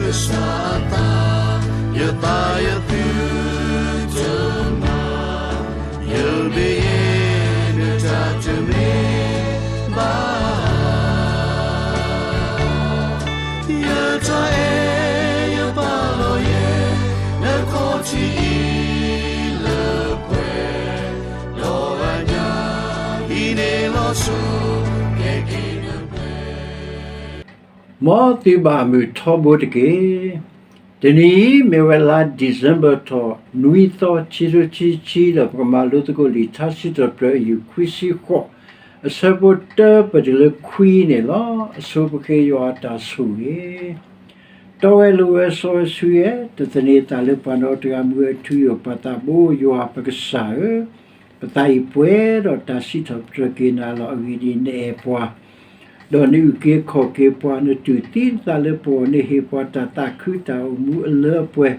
ကစၢ်အသး, ယသးယသုတမၤ, ယမ့ၢ်ယဲ နတၢ်တမ့ၢ်ဘၣ်. ယတၢ်အဲၣ်ယပာ်လီၤယဲ နခီၣ်ထံးအံၤလၢပှဲၤ, ဒီးအညၣ်အံၤန့ၣ်လီၤဆီ ကဲက့ၤနပှဲၤ မ်သုဘၣ်မုာ်ထီဘိတက့ၢ်. တနံၤအံၤ မ့ၢ်ဝဲလါ December ထီၣ် နွံသီ ခံထိခံဆံ ဒီးပကမၤလိသကိးလံာ်ထါစံးထီၣ်ပတြၢၤ အယူၢ်ခွံဆံဃိး အဆၢဖိတၢပတုၤလၢခွံန့ၣ်လီၤ. အဆိပဃ့ယွၤအတၢ်ဆိၣ်ဂ့ၤ တီဝဲလိၤဝဲစီဝဲဆှံဝဲ, တသန့ၤအသးလၢပှၤနီတဂၤ မူဝဲထူယိာ် ပှၤသးဘိ ယွၤပကစၢ်ဧၢ, ပသးအံၤပှဲၤဒီးတၢ်စံးထီၣ်ပတြၢၤက့ၤနၤလီၤ. အဂ့ၢ်ဒ်အံၤ, နအဲၣ်ပှၤ ဒီးနအုၣ်က့ၤခီၣ်က့ၤပှၤ, နတူၢ်သံနသးလၢပဂီၢ်, နဟ့ၣ်ပှၤတၢ်သးခုတၢ်အိၣ်မူအလၢအပှဲၤ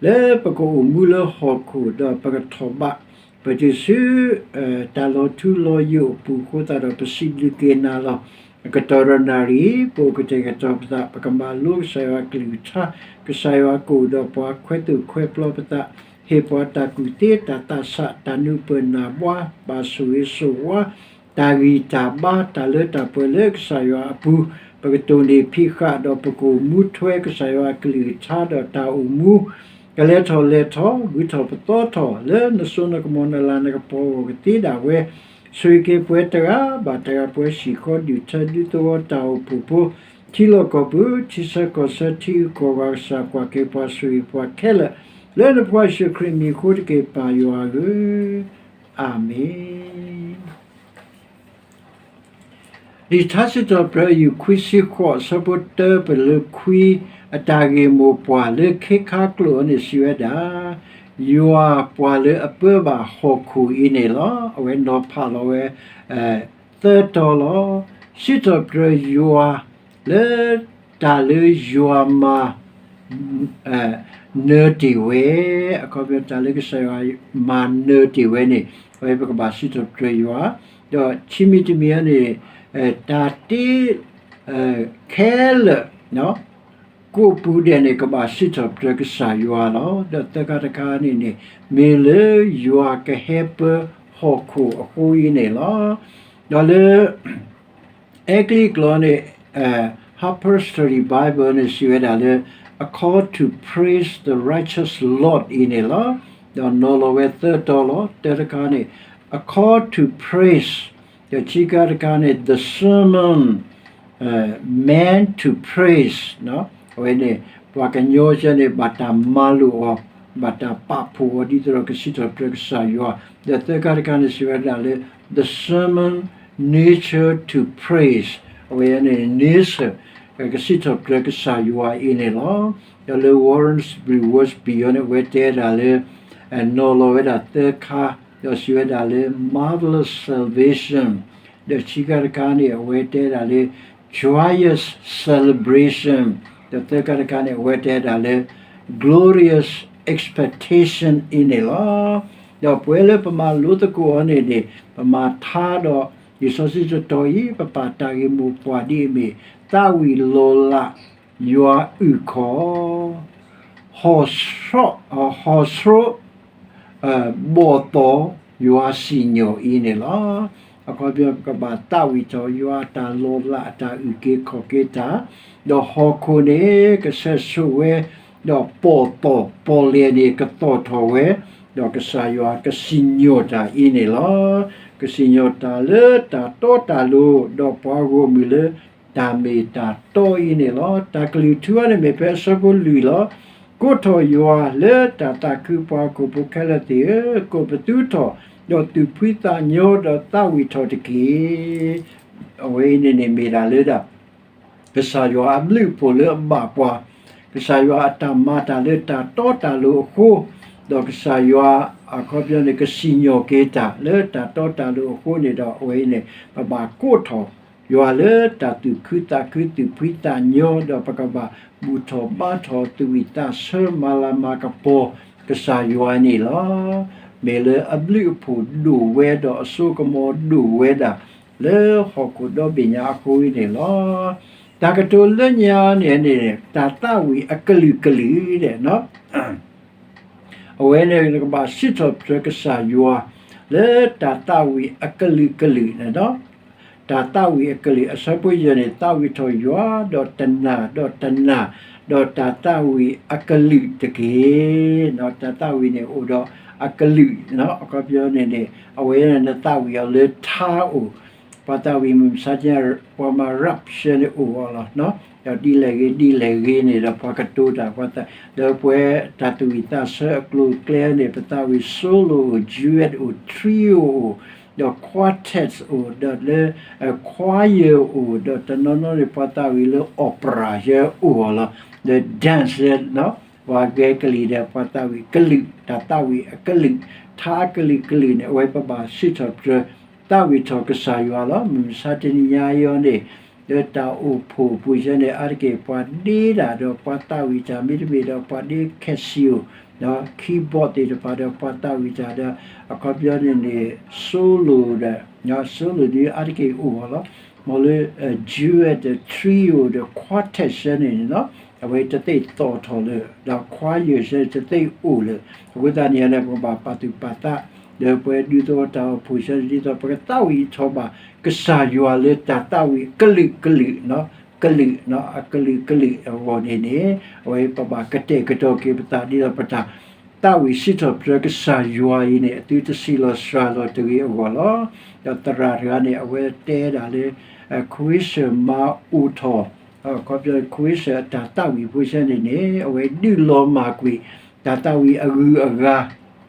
လၢပကအိၣ်မူလၢဟီၣ်ခိၣ် ဒီးပကထီၣ်ဘး ပတုၤဆူ တၢ်လီၤထူလီၤယိာ်အပူၤအဃိသတးဒီး ပစံးဘျုးက့ၤနၤလီၤ. အကတီၢ်ဒီးနၣ်ရံၣ် ပအိၣ်ကတဲာ်ကတီၤပသး, ပကမၤလိကစၢ်ယွၤအကလုၢ်ကထါ, ကစၢ်ယွၤကအိၣ်ဒီးပှၤ ခွဲးသူၣ်ခွဲးပျီပသး, ဟ့ၣ်ပှၤတၢ်ကူၣ်သ့တၢ်သးဆး တၢ်နၢ်ပၢၢ်နၢ်ဘှါ ဘၣ်ဆိၣ်ဂ့ၤဆိၣ်ဝါ တၢ်ဂံၢ်တၢ်ဘါ တၢ်လၢတၢ်ပှဲၤလၢကစၢ်ယွၤအပူၤ ပကတိၢ်န့ၢ်ဖံးဃာ် ဒီးပကအိၣ်မူထွဲကစၢ်ယွၤအကလုၢ်ကထါ ဒီးတၢ်အိၣ်မူ ကလဲၤထီၣ်လဲၤထီၣ် ဂုၤထီၣ်ပသီထီၣ် လၢနစိနကမီၤနလၤနကပီၤအဂီၢ်ကသ့ဒၣ်ဝဲ, ဆိၣ်ဂ့ၤက့ၤပှၤတဂၤဘၣ်တဂၤ ပှၤစံၣ်ဃီဒုၣ်ထၢဒူသဝီတၢ်အိၣ်ဖှိၣ်ဖိ ထံလီၢ်ကီၢ်ပူၤ ထံဆၢကီၢ်ဆၢ ထံဂုၤကီၢ်ဂၤ ကစၢ်ကွၢ်က့ၤပှၤ ဆိၣ်ဂ့ၤပှၤခဲလၢာ် လၢနဖိယ့ၣ်ၡူးခရံာ်မံၤအဃိတက့ၢ် ပၢ်ယွၤဧၢ, အၤမ့ၣ်. လံာ်ထါစံးထီၣ်ပတြၢၤ အယူၢ်ခွံဆံဃိး အဆၢဖိတၢပတုၤလၢခွံ အတၢ်ဂ့ၢ်မိၢ်ပှၢ်လၢခ့ခါကျိာ်အံၤန့ၣ် စံးဝဲဒၣ် ယွၤပှၤလၢအပၢဘၣ်ဟီၣ်ခိၣ်အံၤန့ၣ်လီၤ. အဝဲနီၤဖးလီၤဝဲ သၢတီၤလီၤ. စံးထီၣ်ပတြၢၤယွၤ လၢတၢ်လၢယွၤမၤ နၢၤတ့ၢ်ဝဲ, အခီပညီ တၢ်လၢကစၢ်ယွၤမၤနၢၤတ့ၢ်ဝဲန့ၣ် အဝဲပကဘၣ်စံးထီၣ်ပတြၢၤယွၤ, ဒီးခံမံၤတမံၤန့ၣ် တၢ်တ့ ခဲလၢာ် ကိးပူၤဒဲးန့ၣ် ကဘၣ်စံးထီၣ်ပတြၢၤကစၢ်ယွၤလီၤ. ဒီးသၢခါတခါန့ၣ်န့ၣ် မ့ၢ်လၢယွၤကဟဲပၢဟီၣ်ခိၣ်အဃိအံၤန့ၣ်လီၤ. ဒီးလၢ အဲကလံးကျိာ်န့ၣ် Harper's Study Bible န့ၣ် စံးဝဲဒၣ်လၢ A Call to Praise the Righteous Lord အံၤန့ၣ်လီၤ. ဒီးနီၤလီၤဝဲသၢတီၤလီၤ. တၢတခါန့ၣ် A Call to Praise, ဒီးခံခါတခါန့ၣ် The Sermon Meant to Praise အဝဲန့ၣ် ပှၤကညီကဲန့ၣ် ဘၣ်တၢ်မၤလိာ်အီၤ, ဘၣ်တၢ်ပာ်ဖှိၣ်အီၤ ဒ်သိးဒီးကစံးထီၣ်ပတြၢၤကစၢ်ယွၤ, ဒီးသၢခါတခါန့ၣ် စံးဝဲဒၣ်လၢ The Sermon Nature to Praise, အဝဲန့ၣ် nature ကစံးထီၣ်ပတြၢၤကစၢ်ယွၤအံၤန့ၣ်လီၤ. ဒီးလၢ Warren Wiersbe အံၤန့ၣ် အဝဲတဲဒၣ်လၢ နီၤလီၤဝဲဒၣ်သၢခါ, ဒီးစံးဝဲဒၣ်လၢ Marvelous Salvation, ဒီးခံခါတခါန့ၣ် အဝဲတဲဒၣ်လၢ Joyous Celebration, ဒီးသၢခါတခါန့ၣ် အဝဲတဲဒၣ်လၢ Glorious Expectation အံၤန့ၣ်လီၤ. ဒီးပဝဲလၢပမၤလိသကိးအီၤန့ၣ်န့ၣ် ပမၤထါဒီး လံာ်စီဆှံတတီၤအံၤ ပပာ်တၢ်ဂ့ၢ်မိၢ်ပှၢ်ဒ်အမ့ၢ် သးဝံၣ်လီၤလး ယွၤအုၣ်ခီၣ် ဟီၣ်ဆှိး ဟီၣ်ဆှိး ဘီၣ်သိၣ် ယွၤစံၣ်ညီၣ်အံၤန့ၣ်လီၤ. အခီပညီ ပကဘၣ်သးဝံၣ်ထီၣ် ယွၤအတၢ်လီၤလး အတၢ်အုၣ်က့ၤခီၣ်က့ၤတၢ်, ဒီးဟီၣ်ခိၣ်န့ၣ် ကဆဲးဆိဝဲ, ဒီးဘီၣ်သိၣ် ပီၣ်လဲၣ်န့ၣ် ကသီၣ်ထီၣ်ဝဲ, ဒီးကစၢ်ယွၤကစံၣ်ညီၣ်တၢ်အံၤန့ၣ်လီၤ. ကစံၣ်ညီၣ်တၢ်လၢတၢ်တီတၢ်လိၤ, ဒီးပှၤဂီၢ်မုၢ်လၢ တၢ်မ့ၢ်တၢ်တီအံၤန့ၣ်လီၤ. တၢ်ကလုၢ်ထူအံၤန့ၣ်မ့ၢ်ဖဲအဆၢဖိလွံၢ်လီၤ. ကိးထီၣ်ယွၤလၢတၢ်သးခု ပှၤဟီၣ်ခိၣ်ဖိခဲလၢာ်သ့ၣ်ဧၢ, ကိးပသူထီၣ်, ဒီးသူၣ်ဖှံသးညီ ဒီးသးဝံၣ်ထီၣ်တက့ၢ်. အဝဲအံၤန့ၣ်န့ၣ်မ့ၢ်ဒၣ်လၢဒၣ် ကစၢ်ယွၤအဘျုးအဖှိၣ်လၢအဘၣ်ပှၤ, ကစၢ်ယွၤအတၢ်မၤတၢ်လၢတၢ်တီတၢ်လိၤအဃိ, ဒီးကစၢ်ယွၤအခီပညီန့ၣ် ကစံၣ်ညီၣ်က့ၤတၢ်လၢတၢ်တီတၢ်လိၤအဃိန့ၣ်ဒီး အဝဲအံၤန့ၣ် ပဘၣ်ကိးထီၣ် ယွၤလၢတၢ်သူၣ်ခုသးခု သူၣ်ဖှံသးညီ ဒီးပကဘၣ်ဘူၣ်ထီၣ်ဘါထီၣ် သူၣ်ဝံၣ်သးဆၢ မၤလၤမၤကပီၤ ကစၢ်ယွၤန့ၣ်လီၤ. မ့ၢ်လၢအဘျုးအဖှိၣ်ဒိၣ်ဝဲ ဒီးအစိကမီၤဒိၣ်ဝဲဒၣ် လၢဟီၣ်ခိၣ်ဒီဘ့ၣ်ညါအဃိအံၤန့ၣ်လီၤ. တၢ်ကတိၤလၢညါန့ၣ်န့ၣ် တၢ်သးဝံၣ်အကလုာ်ကလုာ်ဒဲး အဝဲန့ၣ်နကဘၣ်စံးထီၣ်ပတြၢၤကစၢ်ယွၤ လၢတၢ်သးဝံၣ်အကလုာ်ကလုာ်န့ၣ်လီၤ. တၢ်သးဝံၣ်အကလုာ် အဆၢဖိယဲၢ်န့ၣ် သးဝံၣ်ထီၣ်ယွၤ ဒီးတနၢ်ဒီးတနၢ် ဒီးတၢ်သးဝံၣ်အကလုာ်တက့ၢ်. တၢ်သးဝံၣ်န့ၣ်အိၣ်ဒီးအကလုာ် အခီပညီန့ၣ်န့ၣ် အဝဲန့ၣ်နသးဝံၣ်အီၤလၢထါအိၣ် ပှၤသးဝံၣ်မုၢ်မဆါတနံၤ ပှၤမၤ rapture န့ၣ်အိၣ်အီၤလီၤ. ဒီးဒ်လဲၣ်ဂ့ၤဒ်လဲၣ်ဂ့ၤန့ၣ်ဒီး ပှၤကတိၤတၢ် ပှၤသး ဒီးပဝဲတၢ်သူၣ်ဝံၣ်သးဆၢအကျိၤအကျဲန့ၣ် ပသးဝံၣ် solo အိၣ် duet အိၣ် trio အိၣ် ဒီး quartet အိၣ် ဒီးလၢ choir အိၣ် ဒီးတနီၤနီၤန့ၣ် ပှၤသးဝံၣ်လၢ opera ယဲအိၣ်အီၤလီၤ. ဒီး dance ယဲ ပှၤဂဲၤကလံၤဒီး ပှၤသးဝံၣ်ကလုာ် တၢ်သးဝံၣ်အကလုာ် ထါအကလုာ်ကလုာ်န့ၣ် အဝဲပဘၣ်စံးထီၣ်ပတြၢၤ သးဝံၣ်ထီၣ်ကစၢ်ယွၤလီၤ. မုၢ်မဆါတနံၤညါအံၤန့ၣ် လၢတၢ်အိၣ်ဖှိၣ်ပူၤယဲန့ၣ် အါတက့ၢ်ပှၤဒ့တၢ်ဒီးပှၤသးဝံၣ်တၢ် မ့တမ့ၢ်ဒီးပှၤဒ့ Casio ဒီး keyboard သ့ၣ်တဖၣ်ဒီးပှၤသးဝံၣ်တၢ်ဒီး အခီပညီန့ၣ်န့ၣ် solo ဒီး solo ဒ်အါတက့ၢ်အိၣ်အီၤလီၤ. မ်လၢ duet ဒီး trio ဒီး quartet ယဲန့ၣ်န့ၣ်လီၤ. အဝဲတသ့ၣ်သီၣ်ထီၣ်လၢ ဒီး choir ယဲန့ၣ်တသ့ၣ်အိၣ်လၢ အဃိသတးန့ၣ်န့ၣ် ပကဘၣ်ပာ်သူၣ်ပာ်သး ဒီးပှၤဒူသဝီတၢ်အိၣ်ဖှိၣ်ယဲန့ၣ် ဒ်သိးပကသးဝံၣ်ထီၣ်ဘၣ် ကစၢ်ယွၤလၢတၢ်သးဝံၣ်ကလုာ်ကလုာ် ကလုာ် အကလုာ်ကလုာ်အဂီၢ်န့ၣ်န့ၣ် အဝဲပဘၣ်ကတဲာ်ကတီၤက့ၤပသး ဒ်သိးပတၢ်သးဝံၣ်စံးထီၣ်ပတြၢၤကစၢ်ယွၤအံၤန့ၣ် အသုတဆံးလီၤစှၤလီၤတဂ့ၤအဂီၢ်လီၤ. ဒီးသရၣ်တဂၤန့ၣ် အဝဲတဲဒၣ်လၢ ခဝ့ၡၢၣ်မၤအိၣ်ထီၣ် ခီပညီ ခဝ့ၡၢၣ်အတၢ်သးဝံၣ်ဖိယဲန့ၣ်န့ၣ် အဝဲဒုးလီၤမၢ်ကွံာ် တၢ်သးဝံၣ်အဂုၤအဂၤ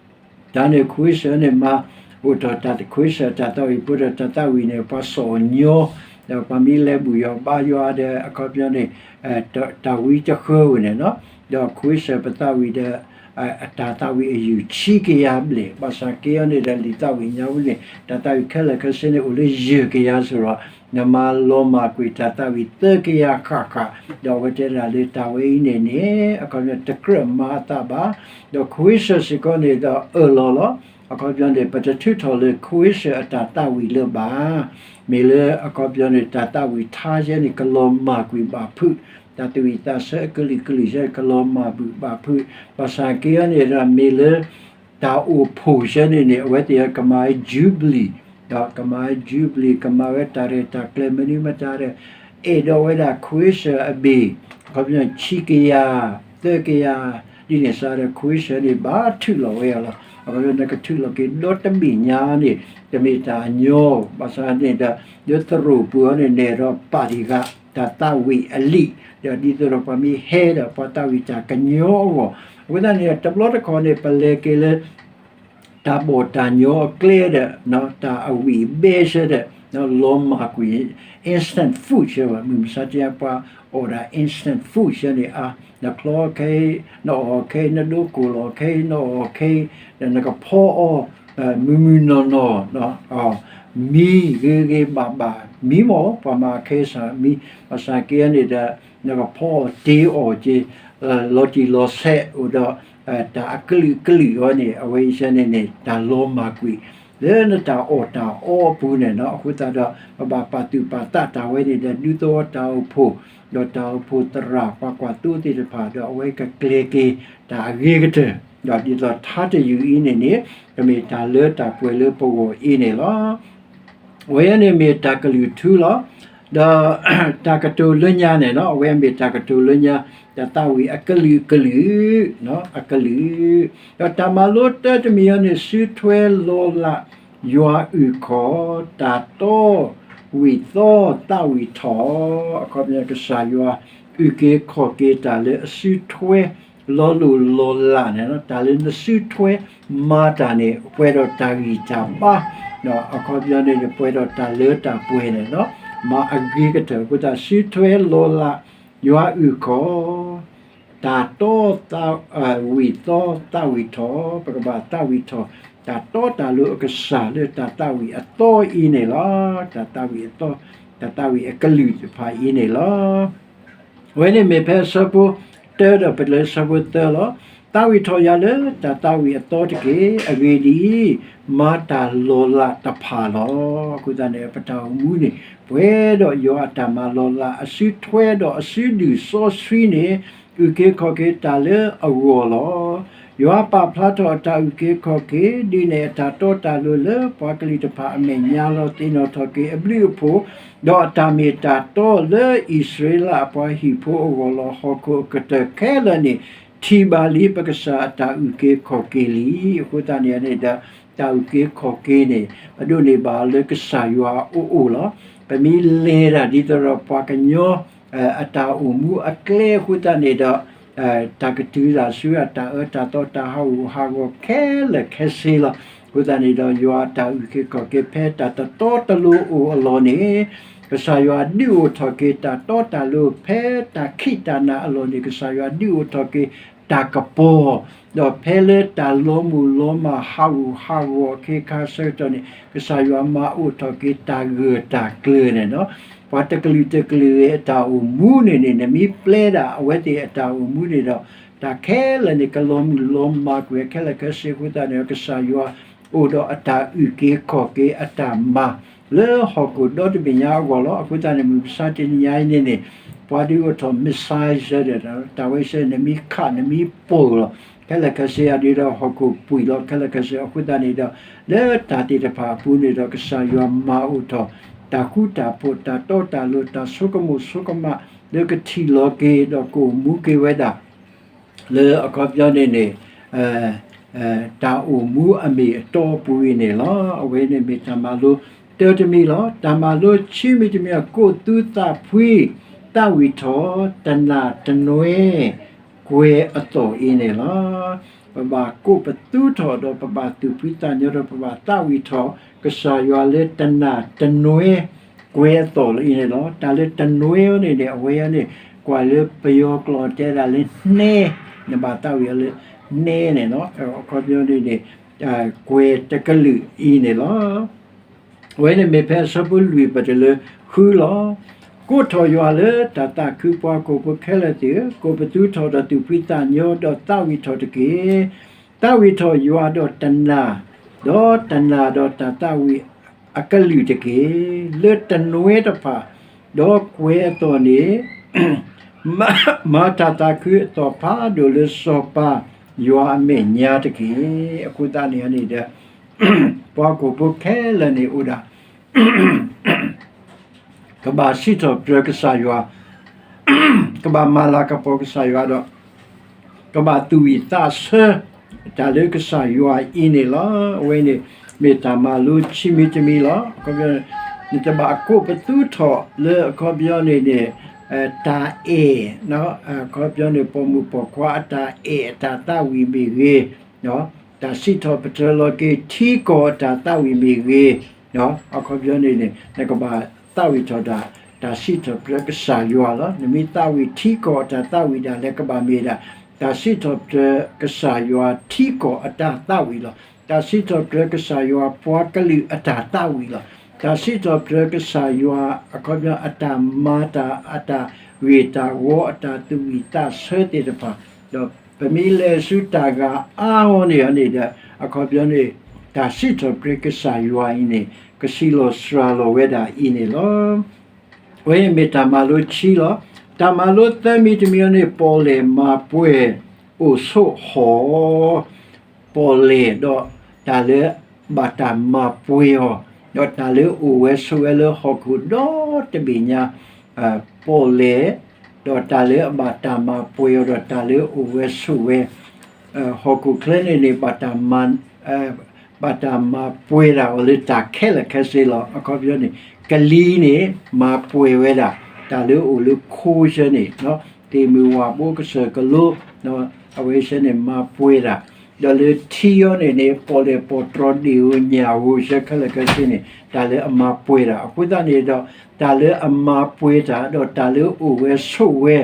တၢ်န့ၣ် ခဝ့ၡၢၣ်န့ၣ်မၤ အိၣ်ထီၣ်တၢ် ခဝ့ၡၢၣ်တၢ်သးဝံၣ်ဖိဒီးတၢ်သးဝံၣ်န့ၣ် ပှၤစိာ်ညီ ဒီးပှၤမ့ၢ်လဲၤဘူၣ်ယီၤဘါယွၤဒီး အခီပညီန့ၣ် တၢ်ဝံတဃၢဝဲန့ၣ်လီၤ. ဒီးခဝ့ၡၢၣ်ပသးဝံၣ်ဒီး အတၢ်သးဝံၣ်အယုၢ်ဆံကယၤဘျဲၣ် ဘၣ်ဆၣ်က့အီၤန့ၣ်ဒီး လံာ်သးဝံၣ်ညါဝဲန့ၣ် တၢ်သးဝံၣ်ခဲလၢာ်ခဲဆ့န့ၣ် အိၣ်လၢယဲၢ်ကယၤစ့ၢ်ကီး နမၤလီၤမၢ်ကွံာ်တၢ်သးဝံၣ်သၢကယၤဃၣ်ဃၣ် ဒီးအဝဲတဲဒၣ်လၢတၢ်ဝဲအံၤန့ၣ်န့ၣ် အခီပညီတကြၢးမၤအသးဘၣ်, ဒီးခဝ့ၡၢၣ်စ့ၢ်ကီးန့ၣ်ဒီးအၢၣ်လီၤလီၤ. အခီပညီန့ၣ် ပတထုးထီၣ်လၢခဝ့ၡၢၣ်အတၢ်သးဝံၣ်လၢၤဘၣ်. မ့ၢ်လၢအခီပညီန့ၣ် တၢ်သးဝံၣ်ထါယဲန့ၣ် ကလီၤမၢ်ကွံာ်ဘၣ်ဖုး, တၢ်သူၣ်ဝံၣ်သးဆၢအကလုာ်ကလုာ်ယဲန့ၣ် ကလီၤမၢ်ကွံာ်ဘၣ်ဖုး, ဘၣ်ဆၣ်က့အီၤန့ၣ်ဒီး မ့ၢ်လၢ တၢ်အိၣ်ဖှိၣ်ယဲန့ၣ်န့ၣ် အဝဲသ့ၣ်ကမၤဝဲ Jubilee, ဒီးကမၤဝဲ Jubilee ကမၤဝဲတၢ်ရဲၣ်တၢ်ကျဲၤမနုၤမတၤဒီး အဲၣ်ဒိးဝဲဒၣ်ခဝ့ၡၢၣ်အဘ့ၣ် အခီပညီဆံကယၤ သၢကယၤ ဒ်န့ၣ်စ့ၢ်ဒီး ခဝ့ၡၢၣ်န့ၣ် ဘၣ်ထုးလီၤဝဲအီၤလီၤ. အခီပညီနကထုးလီၤက့ၤဒီတဘ့ၣ်ညါန့ၣ် တမ့ၢ်တၢ်ညီ, ဘၣ်ဆၣ်န့ၣ်ဒီး လၢသရိာ်ပူၤအီၤန့ၣ် နဲၣ်ဒီးပာ်တံၢ်ဃာ် တၢ်သးဝံၣ်အလံာ်, ဒီးဒ်သိးဒီးပှၤမ့ၢ်ဟဲဒီး ပှၤသးဝံၣ်တၢ်ကညီအဂီၢ်, အဃိသတးန့ၣ် တဘျီတခီၣ်န့ၣ် ပလဲၤက့ၤလၢ တၢ်ဘီၣ်တၢ်ညီအကျဲဒီး တၢ်အဝံၣ်အဘဲဆၢဒီး လီၤမၢ်ကွံာ် instant food ဆၢဘၣ် မုၢ်မဆါတနံၤပှၤအီၣ်ဒၣ် instant food ဆၢန့ၣ်အါ, နချီခဲအံၤ နအီၣ်ခဲအံၤ နဒိကိၢ်လီၤခဲအံၤ နအီၣ်ခဲအံၤ ဒီးနကဖီအီၤ မုၢ်မုၢ်နီၢ်နီၢ် မံဂ့ၤဂ့ၤဘၣ်ဘၣ် မံမီၢ် ပှၤမၤခဲစၢ်မံ, ဘၣ်ဆၣ်က့အီၤန့ၣ်ဒီး နကဖီအီၤတ့အီၣ်က့ၤ လီၤတံၢ်လီၤဆဲးအိၣ်ဒီး တၢ်အကလုာ်ကလုာ်အီၤန့ၣ် အဝဲအံၤဆၢန့ၣ်န့ၣ် တၢ်လီၤမၢ်ကွံာ် လၢနတၢ်အီၣ်တၢ်အီအပူၤန့ၣ်လီၤ. အဃိသတးဒီး ပဘၣ်ပာ်သူၣ်ပာ်သးတၢ်ဝဲန့ၣ်ဒီး ဒူသဝီတၢ်အိၣ်ဖှိၣ် ဒီးတၢ်အိၣ်ဖှိၣ်သရၣ် ပှၤကွၢ်သိသ့ၣ်တဖၣ်ဒီး အဝဲကကျဲၤက့ၤတၢ်အဂ့ၤကတၢၢ်, ဒီးဒ်သိးထါတယုၢ်အံၤန့ၣ်န့ၣ် ကမ့ၢ်တၢ်လၢတၢ်ပှဲၤလၢပဂီၢ်အံၤန့ၣ်လီၤ. အဝဲန့ၣ်မ့ၢ်တၢ်ကလုၢ်ထူလီၤ. ဒီးတၢ်ကတိၤလၢညါန့ၣ်လီၤ. အဝဲမ့ၢ်တၢ်ကတိၤလၢညါ တၢ်သးဝံၣ်အကလုာ်ကလုာ်, အကလုာ်, ဒီးတၢ်မၤလိတၢတမံၤအံၤန့ၣ် စုထွဲလီၤလး ယွၤအုၣ်ခီၣ် တၢ်တီ ဝံၣ်သီ သးဝံၣ်ထီၣ်, အခီပညီကစၢ်ယွၤ အုၣ်က့ၤခီၣ်က့ၤတၢ်လၢအစုထွဲ လီၤလိၢ်လီၤလးန့ၣ်လီၤ. တၢ်လၢနစုထွဲမၤတၢ်န့ၣ် ပှဲၤဒီးတၢ်ဂံၢ်တၢ်ဘါ, အခီပညီန့ၣ် ပှဲၤဒီးတၢ်လၢတၢ်ပှဲၤန့ၣ်လီၤ. မၤအဂ့ၤကတၢၢ် အဃိသတးစုထွဲလီၤလး ယွၤအုၣ်ခီၣ် တၢ်တီ ဝံၣ်သီ သးဝံၣ်ထီၣ်, ပကဘၣ်သးဝံၣ်ထီၣ် တၢ်တီတၢ်လိၤအကစၢ်လၢတၢ်သးဝံၣ်အသီအံၤန့ၣ်လီၤ. တၢ်သးဝံၣ်အသီ, တၢ်သးဝံၣ်အကလုာ်တဖၣ်အံၤန့ၣ်လီၤ. အဝဲန့ၣ်မ့ၢ်ဖဲအဆၢဖိတၢဒီးပတုၤလၢအဆၢဖိသၢလီၤ. သးဝံၣ်ထီၣ်ယၤလၢတၢ်သးဝံၣ်အသီတက့ၢ်. အဂ့ၢ်ဒ်အံၤ, မၤတၢ်လီၤလးတဖၣ်လီၤ. အဃိသတးန့ၣ် ပတၢ်အိၣ်မူန့ၣ် ပှဲၤဒီးယွၤအတၢ်မၤလီၤလး အစုထွဲဒီးအစုဒုၣ်စီဆှံန့ၣ် အုၣ်က့ၤခီၣ်က့ၤတၢ်လၢအဂီၢ်လီၤ. ယွၤပာ်ဖျါထီၣ်အတၢ်အုၣ်က့ၤခီၣ်က့ၤ ဒ်န့ၣ်အတၢ်တီတၢ်လိၤလၢပှၤကလုာ်တဖၣ်အမဲာ်ညါလီၤ. သ့ၣ်နီၣ်ထီၣ်က့ၤအဘျုးအဖှိၣ် ဒီးအတၢ်မ့ၢ်တၢ်တီလၢအံၣ်စရ့လးအပှၤဟံၣ်ဖိအဂီၢ်လီၤ. ဟီၣ်ခိၣ်အကတၢၢ်ခဲလၢာ်န့ၣ် ထံၣ်ဘၣ်လံပကစၢ်အတၢ်အုၣ်က့ၤခီၣ်က့ၤလံ. အဃိသတးန့ၣ်န့ၣ်ဒီး တၢ်အုၣ်က့ၤခီၣ်က့ၤန့ၣ် ပဒိးန့ၢ်ဘၣ်လၢကစၢ်ယွၤအအိၣ်လီၤ. ပမ့ၢ်လဲၤတၢ်ဒ်သိးဒီးပှၤကညီ အတၢ်အိၣ်မူအကျဲအဃိသတးန့ၣ်ဒီး တၢ်ကတုၤတၢ်ဆူအတၢ်အၢတၢ်သီတၢ်ဟးဂူာ်ဟးဂီၤခဲလၢာ်ခဲဆ့လီၤ. အဃိသတးန့ၣ်ဒီး ယွၤအတၢ်အုၣ်က့ၤခီၣ်က့ၤဖဲတၢ်တတီတလိၤအိၣ်အလီၢ်န့ၣ် ကစၢ်ယွၤဒုးအိၣ်ထီၣ်က့ၤတၢ်တီတၢ်လိၤ ဖဲတၢ်ခံးတၢ်နၤအလီၢ်န့ၣ် ကစၢ်ယွၤဒုးအိၣ်ထီၣ်က့ၤတၢ်ကပီၤ ဒီးဖဲလၢတၢ်လီၤမုၢ်လီၤမၢ်ဟးဂူာ်ဟးဂီၤအခ့အခါဆၢကတီၢ်န့ၣ် ကစၢ်ယွၤမၤအိၣ်ထီၣ်က့ၤတၢ်ဂၢၢ်တၢ်ကျၢၤန့ၣ်လီၤ. ပှၤတကလုာ်တကလုာ်အတၢ်အိၣ်မူန့ၣ်န့ၣ် နမ့ၢ်ပျဲဒၣ်အဝဲသ့ၣ်အတၢ်အိၣ်မူန့ၣ်ဒီး တၢ်ခဲလၢာ်န့ၣ် ကလီၤမုၢ်လီၤမၢ်ကွံာ်ခဲလၢာ်ခဲဆ့အဃိသတးန့ၣ် ကစၢ်ယွၤအိၣ်ဒီးအတၢ်အုၣ်က့ၤခီၣ်က့ၤအတၢ်မၤ လၢဟီၣ်ခိၣ်ဒီတဘ့ၣ်ညါအဂီၢ်လီၤ. အဃိသတးန့ၣ် မုၢ်မဆါတနံၤညါအံၤန့ၣ်န့ၣ် ပှၤဒုးအိၣ်ထီၣ် missile ဒီး တၢ်ဝဲစဲ နမ့ၢ်ခး နမ့ၢ်ပိာ်လီၤ ခဲလၢာ်ခဲဆ့အဒုးဒီးဟီၣ်ခိၣ်ပှံာ်လီၤ ခဲလၢာ်ခဲဆ့ အဃိသတးန့ၣ်ဒီး လၢတၢ်သ့ၣ်တဖၣ်အပူၤန့ၣ်ဒီး ကစၢ်ယွၤမၤအိၣ်ထီၣ် တၢ်ဃူတၢ်ဖိး တၢ်တီတၢ်လိၤ တၢ်ဆိကမိၣ်ဆိကမး လၢကထံၣ်လီၤက့ၤ ဒီးကအိၣ်မူက့ၤဝဲဒၣ် လၢအခီပညီန့ၣ်န့ၣ် တၢ်အိၣ်မူအမ့ၢ်အတီအပူၤအံၤန့ၣ်လီၤ. အဝဲန့ၣ်မ့ၢ်တၢ်မၤလိတၢတမံၤလီၤ. တၢ်မၤလိခံမံၤတမံၤ ကိးသူသးဖှံ သးဝံၣ်ထီၣ် တနၢ်တနွဲ ကွဲၤအသီၣ်အံၤန့ၣ်လီၤ. ပဘၣ်ကိးပသူထီၣ်ဒီးပဘၣ်သူၣ်ဖှံသးညီဒီးပဘၣ်သးဝံၣ်ထီၣ် ကစၢ်ယွၤလၢတနၢ်တနွဲ ကွဲၤအသီၣ်လီၤအံၤန့ၣ်လီၤ. တၢ်လၢတနွဲအံၤန့ၣ်န့ၣ် အဝဲအံၤန့ၣ် ကွၢ်လၢပယီၤကျိာ်တဲဒၣ်လၢ နှဲ, နဘၣ်သးဝံၣ်အီၤလၢ နှဲန့ၣ်လီၤ. အခီပညီန့ၣ်န့ၣ် ကွဲၤတကလုာ်အံၤန့ၣ်လီၤ. အဝဲန့ၣ်မ့ၢ်ဖဲအဆၢဖိလွံၢ်ပတုၤလၢဃုလီၤ. ကိးထီၣ်ယွၤလၢတၢ်သးခု ပှၤဟီၣ်ခိၣ်ဖိခဲလၢာ်သ့ၣ်ဧၢ, ကိးပသူထီၣ်ဒီးသူၣ်ဖှံသးညီ ဒီးသးဝံၣ်ထီၣ်တက့ၢ်. သးဝံၣ်ထီၣ်ယွၤဒီးတနၢ်, ဒီးတနၢ်ဒီးတၢ်သးဝံၣ်အကလုာ်တက့ၢ်. လၢတနွဲတဖၣ်, ဒီးကွဲၤအသီၣ်န့ၣ် မၤတၢ်သးခုအသီၣ်ဖးဒိၣ်လၢစီၤပၤယွၤအမဲာ်ညါတက့ၢ်. အဃိသတးန့ၣ်န့ၣ်ဒီး ပှၤဟီၣ်ခိၣ်ဖိခဲလၢာ်န့ၣ်အိၣ်ဒၣ် ကဘၣ်စံးထီၣ်ပတြၢၤကစၢ်ယွၤ, ကဘၣ်မၤလၤကပီၤကစၢ်ယွၤဒီး ကဘၣ်သူၣ်ဝံၣ်သးဆၢ တၢ်လၢကစၢ်ယွၤအံၤန့ၣ်လီၤ. အဝဲန့ၣ် မ့ၢ်တၢ်မၤလိခံမံၤတမံၤလီၤ. အခီပညီ နတဘၣ်ကိးပသူထီၣ်လၢအခီပညီန့ၣ်န့ၣ် တၢ်အဲၣ်, အခီပညီန့ၣ် ပိာ်မုၣ်ပိာ်ခွါအတၢ်အဲၣ်အတၢ်သးဝံၣ်မ့ၢ်ဂ့ၤ, တၢ်စံးထီၣ်ပတြၢၤလီၤက့ၤထံကီၢ်အတၢ်သးဝံၣ်မ့ၢ်ဂ့ၤ, အခီပညီန့ၣ်န့ၣ် နကဘၣ်သးဝံၣ်ထီၣ်ဒၣ် တၢ်စံးထီၣ်ပတြၢၤကစၢ်ယွၤလီၤ. နမ့ၢ်သးဝံၣ်ထံကီၢ်အတၢ်သးဝံၣ်ဒၣ်လဲာ် ကဘၣ်မ့ၢ်ဒၣ် တၢ်စံးထီၣ်ပတြၢၤကစၢ်ယွၤထံကီၢ်အတၢ်သးဝံၣ်လီၤ. တၢ်စံးထီၣ်ပတြၢၤကစၢ်ယွၤပှၤကလုာ်အတၢ်သးဝံၣ်လီၤ. တၢ်စံးထီၣ်ပတြၢၤကစၢ်ယွၤ အခီပညီအတၢ်မၤတၢ် အတၢ်ဂ့ၢ်တၢ်ဝီ အတၢ်သူၣ်ဝံၣ်သးဆၢသ့ၣ်တဖၣ်, ဒီးပမ့ၢ်လဲၤဆူတၢ်ဂၤအါအီၤန့ၣ်န့ၣ်ဒီး အခီပညီန့ၣ် တၢ်စံးထီၣ်ပတြၢၤကစၢ်ယွၤအံၤန့ၣ် ကစံးလီၤစှၤလီၤဝဲဒၣ်အံၤန့ၣ်လီၤ. အဝဲအံၤမ့ၢ်တၢ်မၤလိခံလီၤ. တၢ်မၤလိသၢမံၤတမံၤအံၤန့ၣ် ပီၣ်လဲၣ်မၤပှဲၤအိၣ်ဆိးဟီၣ်, ပီၣ်လဲၣ်ဒီးတၢ်လၢဘၣ်တၢ်မၤပှဲၤအီၤ, ဒီးတၢ်လၢအိၣ်ဝဲဆိးဝဲလၢဟီၣ်ခိၣ်ဒီတဘ့ၣ်ညါ, ပီၣ်လဲၣ်, ဒီးတၢ်လၢအဘၣ်တၢ်မၤပှဲၤအီၤ ဒီးတၢ်လၢအိၣ်ဝဲဆိးဝဲ ဟီၣ်ခိၣ်ချၢန့ၣ်န့ၣ် ဘၣ်တၢ်မၤပှဲၤတၢ်အီၤလၢတၢ်ခဲလၢာ်ခဲဆ့လီၤ. အခီပညီန့ၣ် ကလံၤန့ၣ် မၤပှဲၤဝဲဒၣ် တၢ်လၢအိၣ်လၢခိဆၢန့ၣ်, သ့ၣ်မုၢ်ဝၣ်ဘိကစၢၢ်ကလိ, အဝဲဆၢန့ၣ် မၤပှဲၤတၢ်, ဒီးလၢထံအီၤန့ၣ်န့ၣ် ပီၣ်လဲၣ်ပီၣ်တြီဒ့ၣ်ဧိၤညၣ်ဧိၤဆၢခဲလၢာ်ခဲဆ့န့ၣ် တၢ်လၢအမၤပှဲၤတၢ်. အဃိသတးန့ၣ်ဒီး တၢ်လၢအမၤပှဲၤတၢ် ဒီးတၢ်လၢအိၣ်ဝဲဆိးဝဲ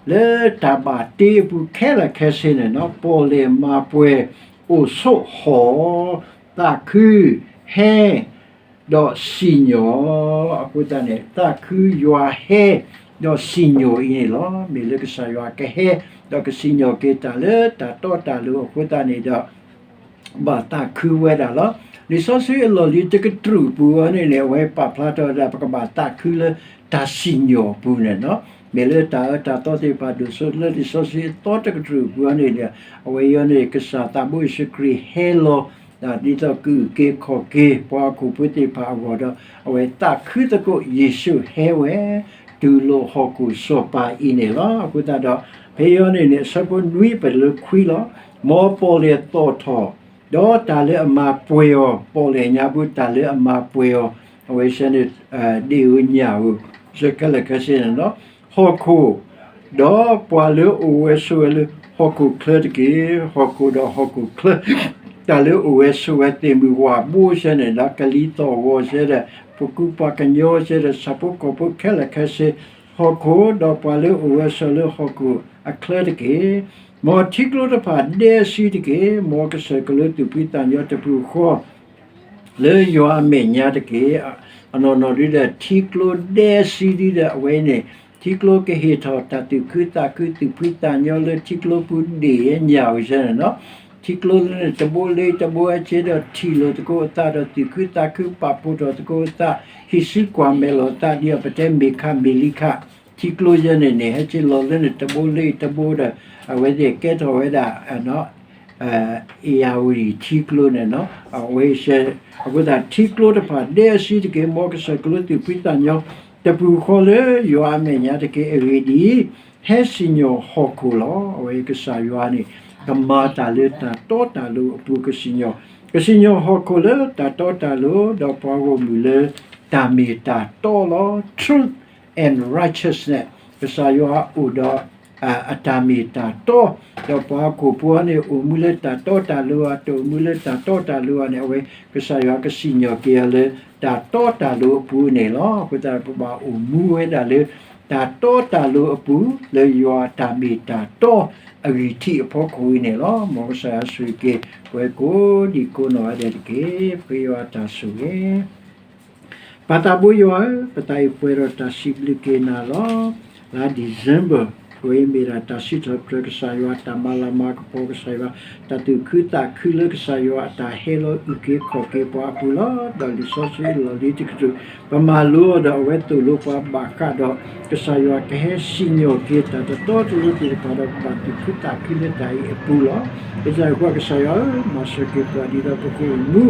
လၢတၢ်ဘၣ်တ့အပူၤခဲလၢာ်ခဲဆ့န့ၣ် ပီၣ်လဲၣ်မၤပှဲၤ အိၣ်ဆိးဟီၣ်, သးခု, ဟဲ ဒီးစံၣ်ညီၣ်. အဃိသတးန့ၣ် သးခုယွၤဟဲ, ဒီးစံၣ်ညီၣ်အံၤန့ၣ်လီၤ. မ့ၢ်လၢကစၢ်ယွၤကဟဲ ဒီးကစံၣ်ညီၣ်က့ၤတၢ်လၢတၢ်တီတၢ်လိၤအဃိသတးန့ၣ်ဒီး ဘၣ်သးခုဝဲဒၣ်လီၤ. လံာ်စီဆှံအလီၢ်လံၤတကတြူၢ်ပူၤအံၤန့ၣ်န့ၣ် အဝဲပာ်ဖျါထီၣ်ဝဲဒၣ် ပကဘၣ်သးခုလၢတၢ်စံၣ်ညီၣ်အပူၤန့ၣ်လီၤ. မ့ၢ်လၢတၢ်အၢတၢ်သီသ့ၣ်တဖၣ်ဒိၣ်စိ လၢလံာ်စီဆှံအသီတကတြူၢ်ပူၤအံၤန့ၣ်ဒီး အဝဲအံၤန့ၣ် ကစၢ်သးဘိယ့ၣ်ၡူးခရံာ်ဟဲလီၤ ဒ်သိးကအုၣ်က့ၤခီၣ်က့ၤပှၤဟီၣ်ခိၣ်ဖိသ့ၣ်တဖၣ်အဂီၢ်ဒီး အဝဲသးခုသကိး ယ့ၣ်ၡူးဟဲဝဲ တုၤလီၤဟီၣ်ခိၣ်စီၤပၤအံၤန့ၣ်လီၤ. အဃိသတးဒီး ဖဲအံၤန့ၣ်န့ၣ် အဆၢဖိနွံပတုၤလၢခွံလီၤ. မ်ပီၣ်လဲၣ်သီၣ်ထီၣ် ဒီးတၢ်လၢအမၤပှဲၤအီၤ ပီၣ်လဲၣ်ညါပူၤ တၢ်လၢအမၤပှဲၤအီၤ အဝဲစ့ၢ်န့ၣ် ဒ့ၣ်ဧိၤညၣ်ဧိၤ စ့ၢ်ခဲလၢာ်ခဲဆ့န့ၣ်လီၤ. ဟီၣ်ခိၣ် ဒီးပှၤလၢအအိၣ်ဝဲဆိးဝဲလၢဟီၣ်ခိၣ်ချၢတက့ၢ်. ဟီၣ်ခိၣ်ဒီးဟီၣ်ခိၣ်ချၢ တၢ်လၢအအိၣ်ဝဲဆိးဝဲသ့ၣ်မုၢ်ဝၣ်ဘိစ့ၢ်န့ၣ်ဒီး ကလံၤသီၣ်ဂီၤစ့ၢ်ဒီး ပှၤကူပှၤကညီစ့ၢ်ဒီး ဆၣ်ဖိကီၢ်ဖိခဲလၢာ်ခဲဆ့ ဟီၣ်ခိၣ်ဒီးပှၤလၢအအိၣ်ဝဲဆိးလၢဟီၣ်ခိၣ်အချၢတက့ၢ်. မ်ထံကျိတဖၣ်ဒဲစုတက့ၢ်. မ်ကစၢၢ်ကလိသူၣ်ဖှံသးညီတပူၤဃီ လၢယွၤအမဲာ်ညါတက့ၢ်. အနီၢ်နီၢ်ဒ်ဒီး ထံကျိဒဲစုဒ်ဒီး အဝဲန့ၣ် ထံကျိကဟ့ၣ်ထီၣ်တၢ်သူၣ်ခုသးခု သူၣ်ဖှံသးညီလၢထံကျိပူၤဒ့ၣ်ညၣ်ဧိၤစ့ၢ်န့ၣ်လီၤ. ထံကျိလၢန့ၣ်တဘိလၢတဘိအစ့ဒီး ထံၣ်လိာ်သကိးအသးဒီး သူၣ်ခုသးခု ပာ်ဖှိၣ်ထီၣ်သကိးအသး ဟံးစုကွၢ်မဲာ်လိာ်အသး ဒ်အပတဲမ့ၢ်ခးမ့ၢ်လံခး ထံကျိယဲန့ၣ်န့ၣ် ဟဲက့ၤလီၤလၢန့ၣ်တဘိလၢတဘိဒီး အဝဲသ့ၣ်ကဲထီၣ်ဝဲဒၣ် အ့ၣ်ယၣ်ဝတံၣ်ထံကျိန့ၣ်လီၤ. အဝဲစ့ၢ် အဃိသတး ထံကျိတဖၣ်ဒဲစုတက့ၢ်. မ်ကစၢၢ်ကလိသူၣ်ဖှံသးညီ တပူၤဃီလၢယွၤအမဲာ်ညါတက့ၢ်. အဂ့ၢ်ဒ်အံၤ, ဟဲစံၣ်ညီၣ်ဟီၣ်ခိၣ်လီၤ. အဝဲကစၢ်ယွၤန့ၣ် ကမၤတၢ်လၢတၢ်တီတၢ်လိၤအပူၤ ကစံၣ်ညီၣ်, ကစံၣ်ညီၣ်ဟီၣ်ခိၣ်လၢတၢ်တီတၢ်လိၤ ဒီးပှၤဂီၢ်မုၢ်လၢတၢ်မ့ၢ်တၢ်တီလီၤ. Truth and righteousness ကစၢ်ယွၤအိၣ်ဒီး အတၢ်မ့ၢ်တၢ်တီ, ဒီးပှၤဟီၣ်ခိၣ်ဖိန့ၣ် အိၣ်မူလၢတၢ်တီတၢ်လိၤဧါ, တအိၣ်မူလၢတၢ်တီတၢ်လိၤဧါန့ၣ် အဝဲကစၢ်ယွၤကစံၣ်ညီၣ်က့ၤအီၤလၢ တၢ်တီတၢ်လိၤအပူၤန့ၣ်လီၤ. အဃိသတး ပဘၣ်အိၣ်မူဝဲဒၣ်လၢ တၢ်တီတၢ်လိၤအပူၤ လၢယွၤအတၢ်မ့ၢ်တၢ်တီအဂံၢ်ထံးအဖီခိၣ်အံၤန့ၣ်လီၤ. မ်ကစၢ်ယွၤဆိၣ်ဂ့ၤက့ၤ ပဝဲကိးဒံးကိးနီၢ်ဂၤဒဲးတက့ၢ်. ပဃ့ယွၤအတၢ်ဆိၣ်ဂ့ၤ ပၢ်သးဘိယွၤဧၢ, ပသးအံၤပှဲၤဒီးတၢ်စံးဘျုးက့ၤနၤလီၤ. လါ December ပဝဲမ့ၢ်ဒၣ်တၢ်စံးထီၣ်ပတြၢၤကစၢ်ယွၤတၢ်မၤလၤမၤကပီၤ ကစၢ်ယွၤ တၢ်သူၣ်ခုသးခုလၢကစၢ်ယွၤအတၢ်ဟဲလီၤအုၣ်က့ၤခီၣ်က့ၤပှၤအပူၤလီၤ. ဒီးလံာ်စီဆှံအလီၢ်လံၤတကတြူၢ် ပမၤလိအီၤဒီးအဝဲသိၣ်လိပှၤဘၣ်ဃးဒီး ကစၢ်ယွၤကဟဲစံၣ်ညီၣ်က့ၤတၢ်တတီတလိၤသ့ၣ်တဖၣ်ဒီး ပဘၣ်သူၣ်ခုသးခုလၢတၢ်အံၤအပူၤလီၤ. အဃိကစၢ်ယွၤဧၢ, မၤစၢၤက့ၤပှၤဒ်သိးပကအိၣ်မူ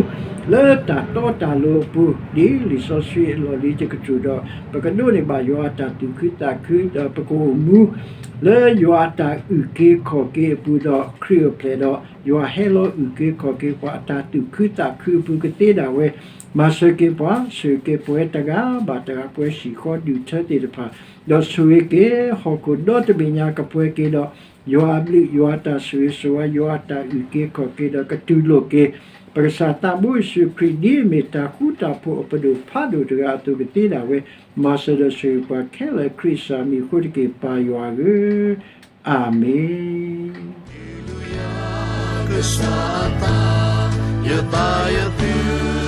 လၢတၢ်တီတၢ်လိၤအပူၤ ဒ်လံာ်စီဆှံအလီၢ်လံၤတကတြူၢ်ဒီး ပကဒိးန့ၢ်ဘၣ်ယွၤအတၢ်သူၣ်ခုသးခု ဒီးပကအိၣ်မူ လၢယွၤအတၢ်အုၣ်က့ၤခီၣ်က့ၤအပူၤဒီး ခရံာ်အိၣ်ဖျဲၣ်ဒီး ယွၤဟဲလီၤအုၣ်က့ၤခီၣ်က့ၤပှၤအတၢ်သူၣ်ခုသးခုအပူၤကသ့ဒၣ်ဝဲ, မၤစၢၤက့ၤပှၤ, ဆိၣ်ဂ့ၤက့ၤပဝဲတဂၤဘၣ်တဂၤ ပဝဲဟံၣ်ဃီဒူၣ်ထၢသ့ၣ်တဖၣ်, ဒီးဆိၣ်ဂ့ၤက့ၤဟီၣ်ခိၣ်ဒီတဘ့ၣ်ညါကပှဲၤက့ၤဒီး ယွၤအဘျုးယွၤအတၢ်ဆိၣ်ဂ့ၤဆိၣ်ဝါ ယွၤအတၢ်အုၣ်က့ၤခီၣ်က့ၤဒီး ကတူၢ်လိာ်က့ၤ ပကစၢ်သးဘိယ့ၣ်ၡူးခရံာ် ဒ်အမ့ၢ်တၢ်ဃူတၢ်ဖိးအပဒိၣ်ဖးဒိၣ်တဂၤအသိးကသ့ဒၣ်ဝဲ, မၤစၢၤဒီးဆိၣ်ဂ့ၤပှၤခဲလၢာ်ခရံာ်စၢ်မံၤအဃိတက့ၢ် ပၢ်ယွၤဧၢ, အၤမ့ၣ်. ကစၢ်အသး, ယသးယသု